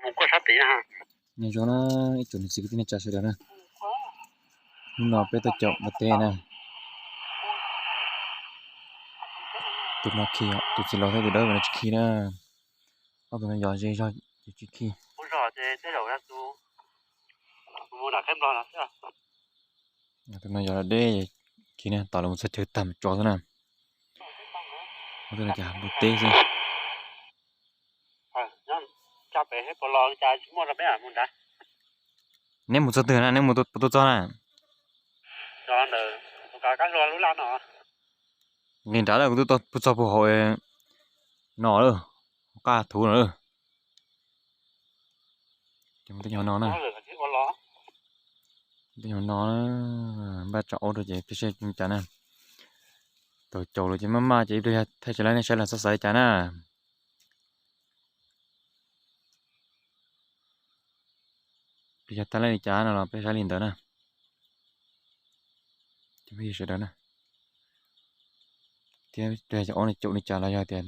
Mus kuaj sab tid na. Nyob zoo na ib tsoom niam txiv kwv tij neej tsa sawv daws na. Hnub no peb tuaj caum npua teb na. Tus no khi, tus txiv laus thiab tus dawb no tsis khi na. Ob tug no yog ze zog ces tsis khi. Tus no yog deb khi na, tos lawv mus txog chaw tag mus tso xwb na. Tus no cas npua teb xwb. Neb mus txog twg na, neb mus puas tuaj txog na? Li nrad lawm, kuv twb puag txog puag hauv no lawm, hauv qab thuv no lawm. Tej nyuag no na, tej nyuag no npaj tsam aub rau ces peb saib li cas na. Tau caum lawm ces maj maj ces ib pliag yog thaij tsis laib nej saib los txhob xav li cas na. Peb yog thaij laib li cas no los peb saib li ntawd na. Cov phooj ywg sawv daws na, thiab peb yog caum li cas los yog tias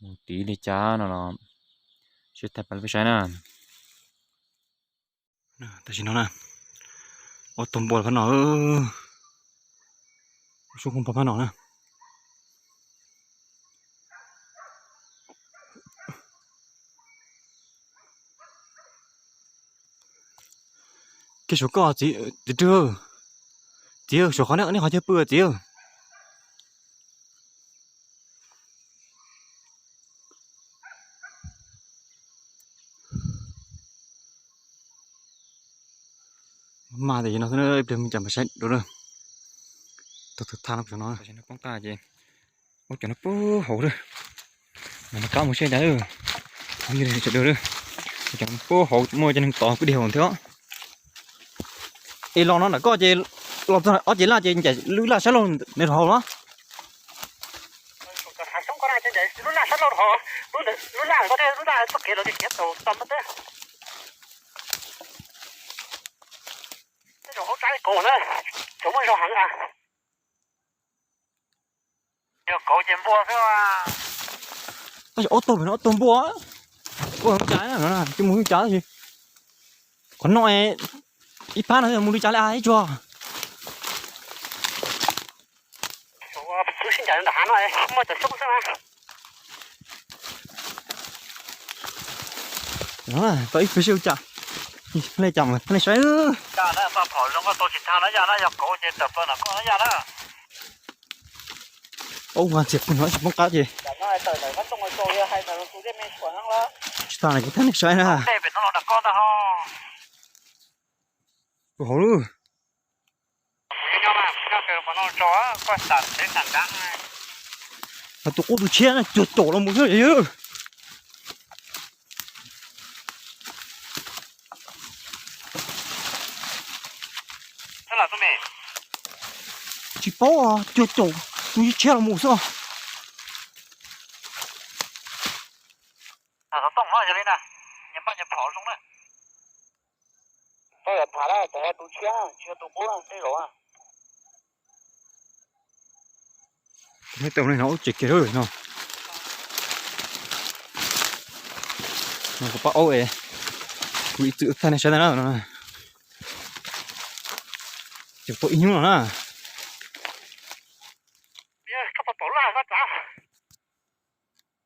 mus tiv li cas no los sib thaij pab peb saib na. Tam sim no na, ob tug npua phab no, sub koob pab no na. Kiag saum koj txiv, txiv rwg, txiv, saum qhov nej qhov chaw pw txiv. Maj tias no xwb, ib pliag mus cas mas saib dua na. Tau tus thaj no, poob qaj ces ua cov no puag hauv lawm. Mas nws qab mus saib cas lawm. Sawv daws, cov no puag hauv muaj cov neeg tod kwj deg hauv thiab. Es los no nram koj ces los txog ob cev laj ces ncaim lub laj sab laug nws rau hauv los. Lub laj sab laug hauv, lub laj txoj kev los txoj kev tau tau teb. Tej zaum hauv tsaib kauv na, tsuas muaj zog heev a. Yog kauv ces npua xwb. Tab sis ob tug pem no ob tug npua. Ua cas na, mus li cas tab sis qhov no ib phab no mus li cas li ib tsuag. Lub sib ncaim nram hav no muaj cov xyoob xwb na. Tau ib pliag seb ua cas, le cas mas nej saib. Phom zoo koj tau tsis tag na yaj na, yog kauv ces tawm plaws ntawm koj na yaj na. Ub, nqa ntxias pug no tsis poob qab ces. Tsis tag na, kuv thaij nej saib na. Puag hauv lawm. Mas tus qub tus tshiab na cuag caum los mus xwb. Tsis paub, cuag caum tus tshiab los mus xwb. Tus no tau no ub tsev kiag lawm no. No kuv pab aub es kuv ib txwm thaij nej saib ntag na no. Ces tau ib hnub no na.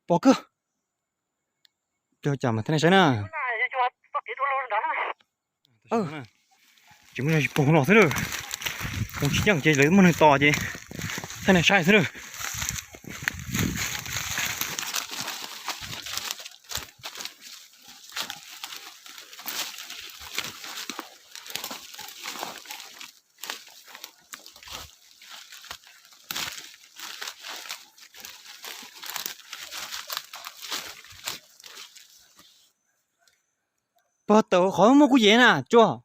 Pom kawg. Coj cas mas thaij nej saib na. Tsis muaj zog tsis poob los xwb na. Poob tsis yeej ces lawv muaj neeg tos ces thaij nej saib xwb na. Pog tawm qhov muaj kuj yem na, tsuas.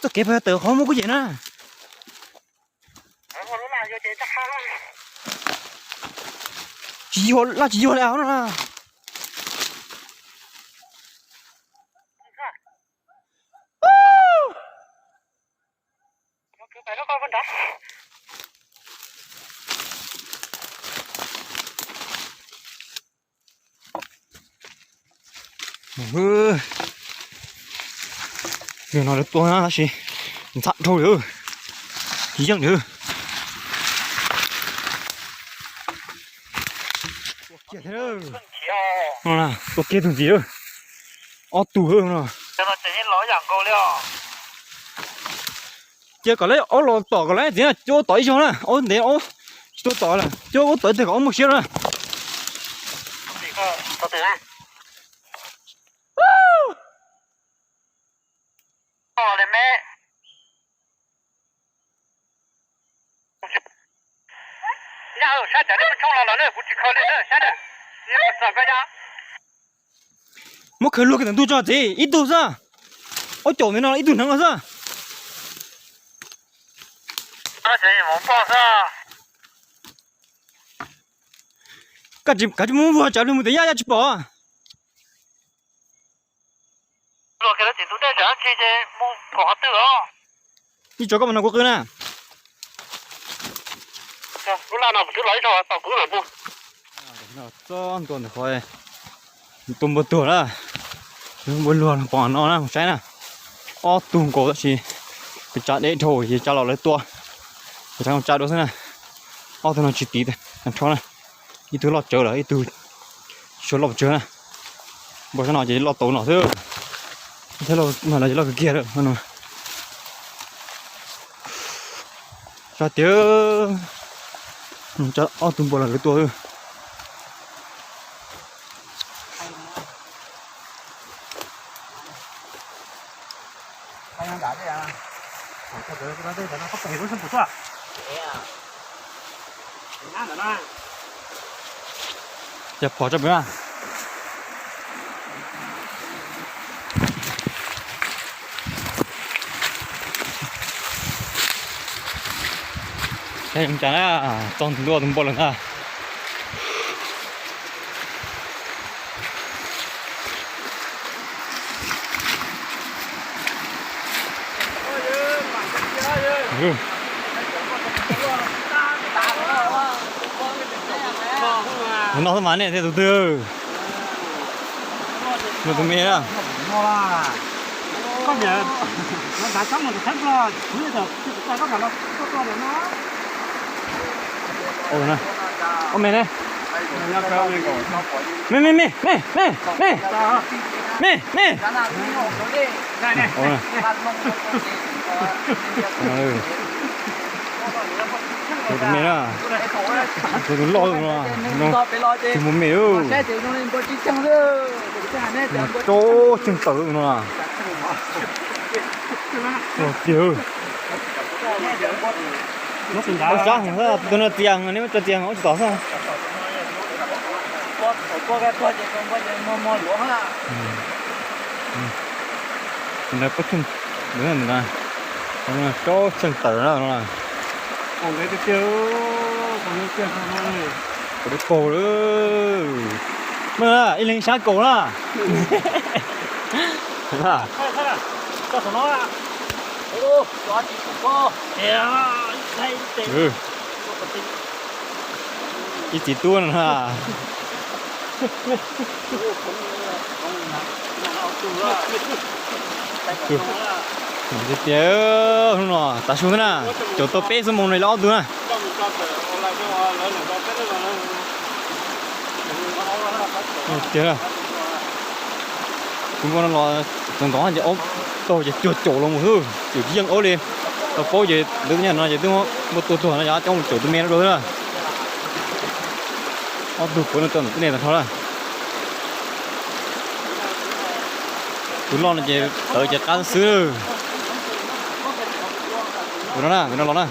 Txoj kev pog tawm qhov muaj kuj yem na. Tsis yuag, laj tsis yuag li no na. Tus no lawv tua na tab sis ntxham dhau li, yeej li. Tua kiag tus ntxiv, ob tug no. Cia kom lawv ob los tom kom lawv txiv na, cuab tom ib zaug na, ob ntev ob tsis tau tom lawm, cuab ua tom ib teg kom ob muaj siab na. Muab khaws luag kiag ntawm ntug tso txiv, ib tug xwb. Ob caum ntawd no ib tug hneev no xwb. Kav tsij muab vuag tsawv lug mus tias yaj yaj tsis pom. Ib tso koj mas no kuv qw na. Txob ntua ntawm qhov tua npua tuag na. Npua luag pom no na, mus saib na. Ob tug nkaus tab sis pes tsawg deb dhau ces tsawg los lawv tua, pes tsawg dua xwb na. Ob tug no tsis tiv tag nrho na, ib tug loj tsawv lawm ib tug tsis tshua loj pes tsawg na. Npua sab no ces loj tau no xwb, thiab loj no ces loj kawg kiag lawm no. Sab tiag, ob tug npua los lawv tua xwb. Ces phom tso pem na. Saib zoo cas na, txog ntua tus npua lawm ntag. Tus no xwb mas nej thiaj tus twg? Tus me na. Ob me ne. Me me me me me me me me. Tus me na, tus loj no, tus me me. Rau tseeg tawm no. Tiag. Ua sab heev xwb, tus no txias heev, neb muab tso txias heev ua tsis tom xwb. Tus no pob tsheej, rau tseeg tawm no. Kaum deb paug lawm. Ib leeg sab kaum na. Ib txiv tub no na. Tiag tiag, hnub no tav su xwb na, caum tau peb xuab moos no los ob tug na. Tiag, tus npua no los txog nkaus ces ob tog ces cuag caum los mus xwb, caum tsis yeej ob li. Tau paub ces ntawd nyaj no ces twb muab npua tua tuag no ces coj mus caum tus me no dua xwb na. Ob tug puav no rau ntawm tib neeg tag nrho na. Tus loj no ces tawv ces qab xwb. Tus no na, tus no los na.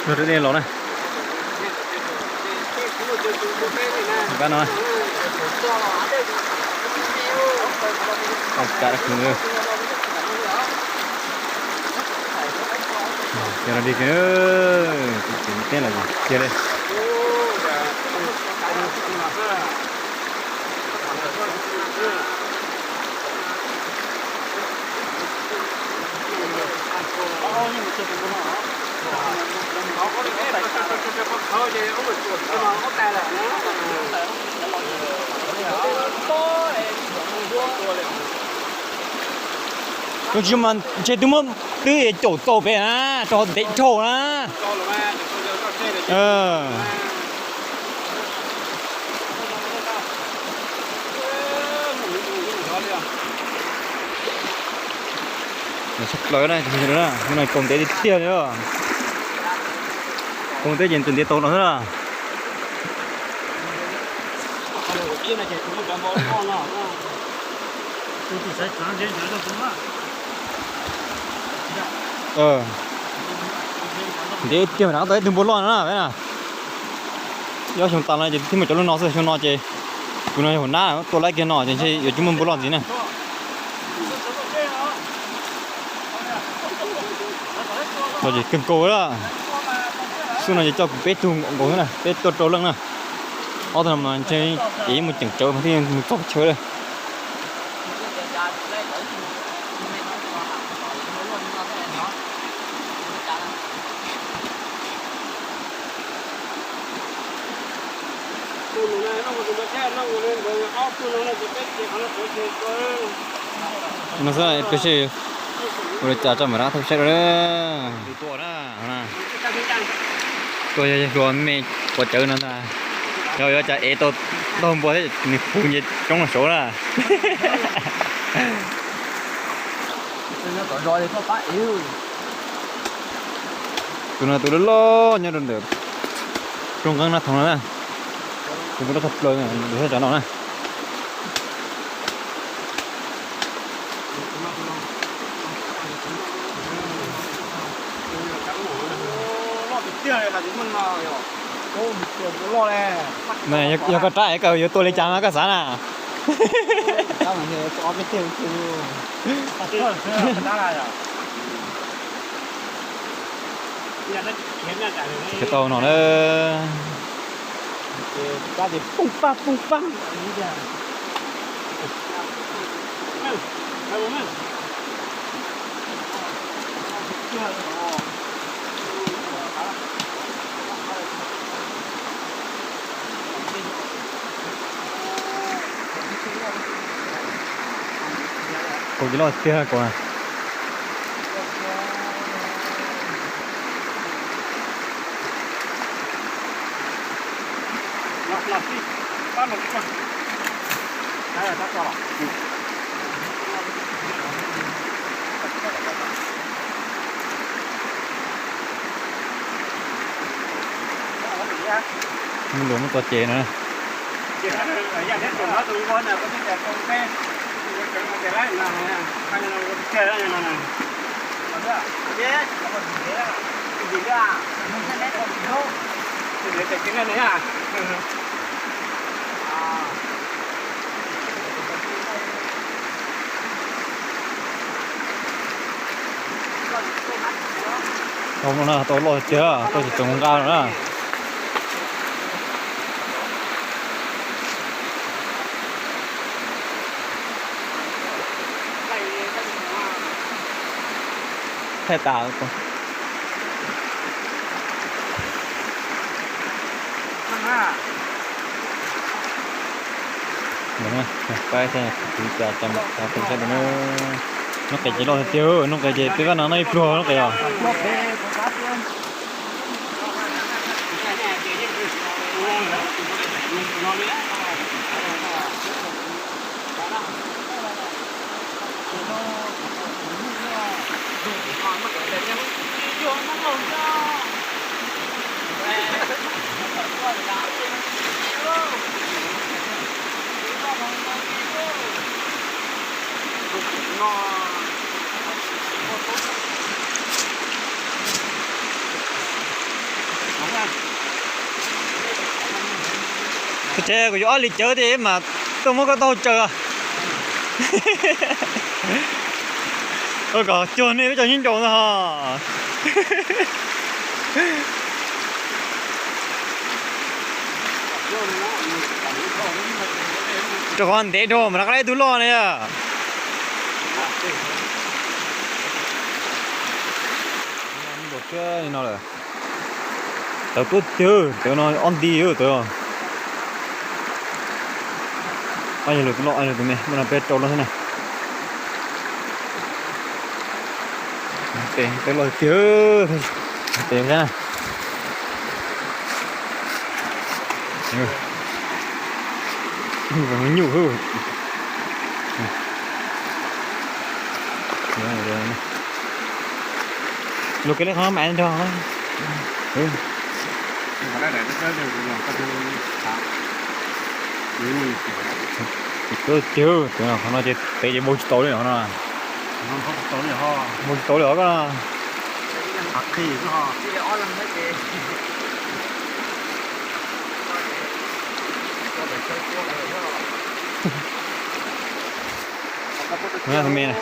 Los na. Kab no na. Au, kab da khwv. Cov no dig kiag, ces teb los kiag li. Tus tsis mas ntshe twb muab twb caum tau pem na, rau ntev dhau na. Tshaj plaws na, no kaus ntev tiag tiag li. Kaus ntev ces ntiav tau no xwb na. Ntev tiag mas rov qab tau ib tug npua loj na. Yob xyoo tas no ces thiaj mus cov lub no xwb, xyoo no ces kuv no yog hauv nab tua laib kiag no ces ntshe yuav tsis muaj npua loj ntxiv na. Txog ces kawg nkaus lawm. Xub no ces coj kuv peb tug nkaus xwb na, peb tuaj rau leej na. Ob tug no mas ntshe ces yeej mus ceem tsawv mas thiaj mus txog chaw lawm. No xwb peb seb ua li cas tso mam rov qab saib dua. Tuaj yog hluas me quav cawv no ntag, yog yuav cas ev tau ntau npua thiab nws puv nce roob los saud na. Tus no tus loj loj nyob rau ntawm rooj nqeeb Nab Thoov no na. Tus npua loj tshaj plaws thiab cov no na. Yog koj rab es koj yuav tua li cas mas koj xav na? Tsis tau no na. Pooj paj pooj paj. Kaus ces loj tiag kaus na. Muaj luag muab tso ces no. Tau no na, tau loj tiag, tau tsis tsoom nqa no na. Thaij tas. Pab saib kuv cov tau saib dua na. Noob qes ces loj tiag, noob qes ces peb vaj no noj ib pluag noob qes os. Tsev kuv yuav ob li cawv tiag mas tuaj muab koj taub hau tsaws. Ua kom cuag nej peb cov nyob ncaus ntag ho. Rau qhov ntev dhau mas rov qab ib tug loj na yom. Tawv tuab cawg, tawv no ob nti tawv. Ob yog lwm tus loj, ob yog lwm tus me, muaj no peb rau loj xwb na. Tes tej loj tiag, tes saib na. Nyuj hwb. Luag kev li qhov mam nrog. Tiag, qhov no ces pem ces npau tsis tau li no. Npau tsis tau li os koj no. Tus me na.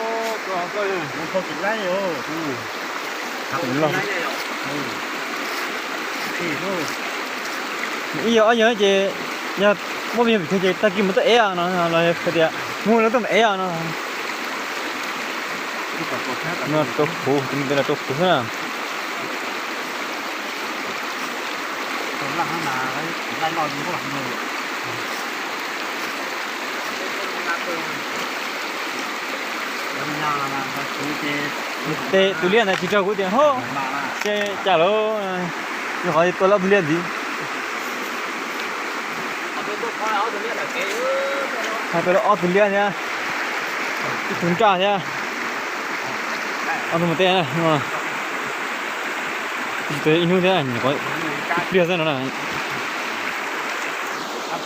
Ib yog ob yog ces yog muaj me nyuam pim ces tag kis mus tuaj ev no los hais tias mus lawv tuaj mus ev no. Rau kuv, tus me ntawd los rau kuv xwb na. Tus liaj ntawd tsis raug kuv tias ho, ces cas lawm, nws qhov tua lawm ob tug liaj ntxiv. Hais tua lawm ob tug liaj thiab, ib tug nraj thiab, ob tug mus teb no. Ib hnub thiab, ib pliag xwb no na.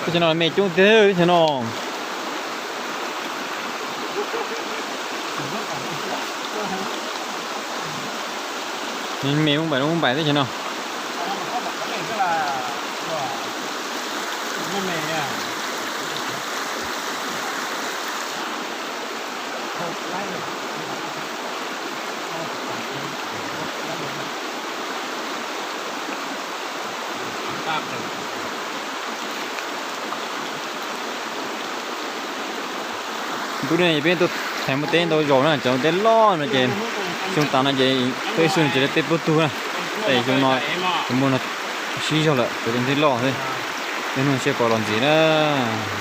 Teb chaws no me coob tiag teb chaws no. Me lub npaim lub npaim teb chaws no. Ntu no peb tuaj thaiv npua teb ntau zaus na, cov npua teb loj no ces xyoo tas no ces tuaj ib xyoo no ces peb plaub tug na. Ces xyoo no cov npua no sib zog lawm, cov npua teb loj xwb. Tej no seb puas los ntxiv na,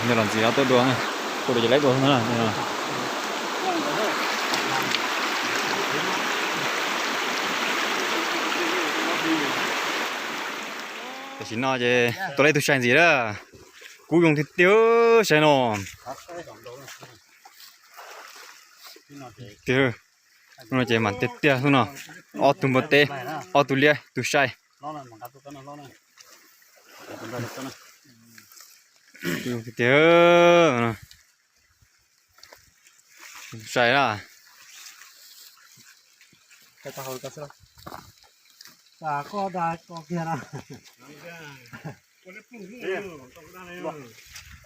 yog los ntxiv los tuaj dua na, tuaj dua ces laib dua xwb na. Tam sim no ces tua tau ib tug sai ntxiv lawm. Kub zoo tiag tiag sai no. Tiag, no ces mas tiag tiag xwb no. Ob tug npua teb, ob tug liab, tus sai. Tiag tiag. Sai na.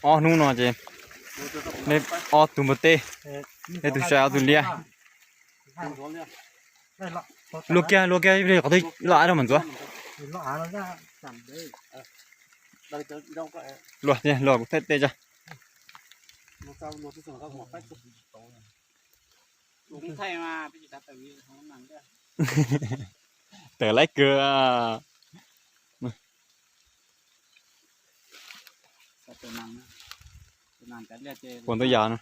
Ob hnub no ces neb ob tug npua teb, neb tus sai ob tug liab. Luag kiag, luag kiag, qhov twg los av rau mas ntxuav. Luag, luag kuv thaij tej tso. Tawm laib kawg. Puas ntau yam no.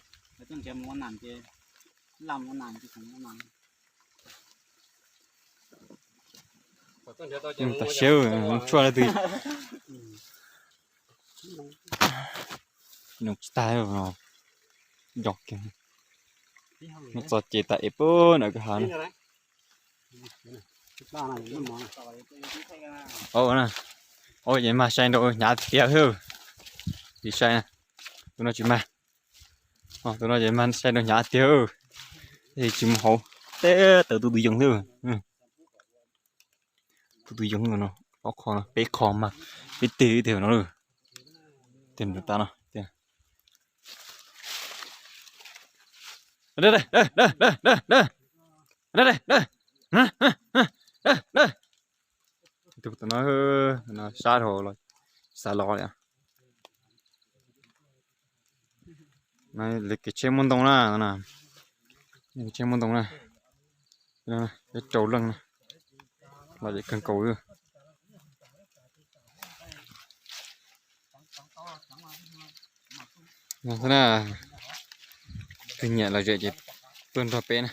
Tam siab tshuaj twg. Nws tsis tag no. Nco kiag. Nws txog ces tas es pub ntawm kwj ha no. Ua na, ua ces mag sai nraud hnyav tiag xwb. Tiv sai, tus no tsis mag. Tus no ces mag sai nraud hnyav tiag. Tsis mus hauv, teb tawm tus tus yoog xwb. Tus tus yoog no, ob qho no, peb qho mag, peb teg ib teg no. Teg nraud tas no. Tus no sab dhau los xav los li. Lawv kev tsheb muaj ntoo na, kev tsheb muaj ntoo na, peb rau leej na, los ces kawg nkaus li. Xwb na, tus nyiam lom zem ces tuaj nrog peb na.